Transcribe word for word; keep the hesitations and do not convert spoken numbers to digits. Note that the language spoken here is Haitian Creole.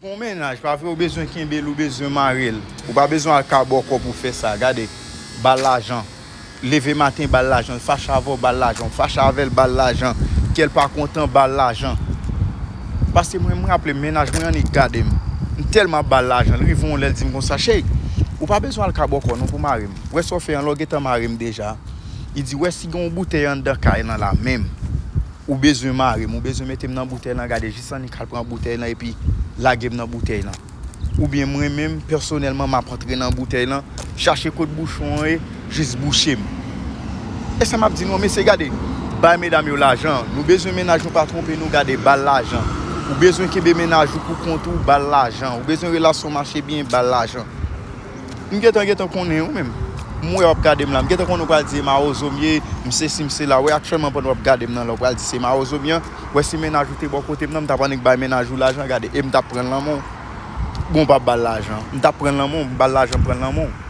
Bon mennaj, pa vre, ou bezwen kenbe l, ou bezwen mare l. Ou pa bezwen al ka bòkò pou fè sa. Gade, ba l lajan. Leve maten, ba l lajan. L fache avè w, ba l lajan. Ou fache avè l, ba l lajan. Kè l pa kontan, ba l lajan. Paske mwen, mwen raple m, mennaj mwen annik gade m. M tèlman ap ba l lajan. L rive yon lè, l di m konsa, cheri, ou pa bezwen al ka bòkò non pou mare m. Wè sa w fè an, lè w gentan mare m deja. Li di, wè si gen yon boutèy anndan kay lan la menm. Ou bezwen mare m, ou bezwen mete m nan boutèy lan, gade, jis annik al pran boutèy lan epi lage m nan boutèy lan. Oubyen mwen menm, pèsonèlman, m ap antre nan boutèy lan, chache kot bouchon an ye, jis bouche m. E sa m ap di nou, mesye, gade, bay medam yo lajan. Nou bezwen mennaj nou pa twonpe nou, gade, ba l lajan. Ou bezwen kenbe mennaj ou pou kont ou, ba l lajan. Ou bezwen relasyon mache byen, ba l lajan. M gentan, gentan konnen ou menm. M wè w ap gade m la. M gentan konnen w pral di e mawozo m ye, m sesi, m sela. Wè aktyèlman pandan w ap gade m nan la, w pral di se mawozo m ye. Wè si mennaj ou te bò kote m nan, m t ap annik bay mennaj ou lajan, gade, e m t ap pran l nan men w. Bon, w p ap ba l lajan. M t ap pran l nan men w, m ba l lajan, m pran l nan men w.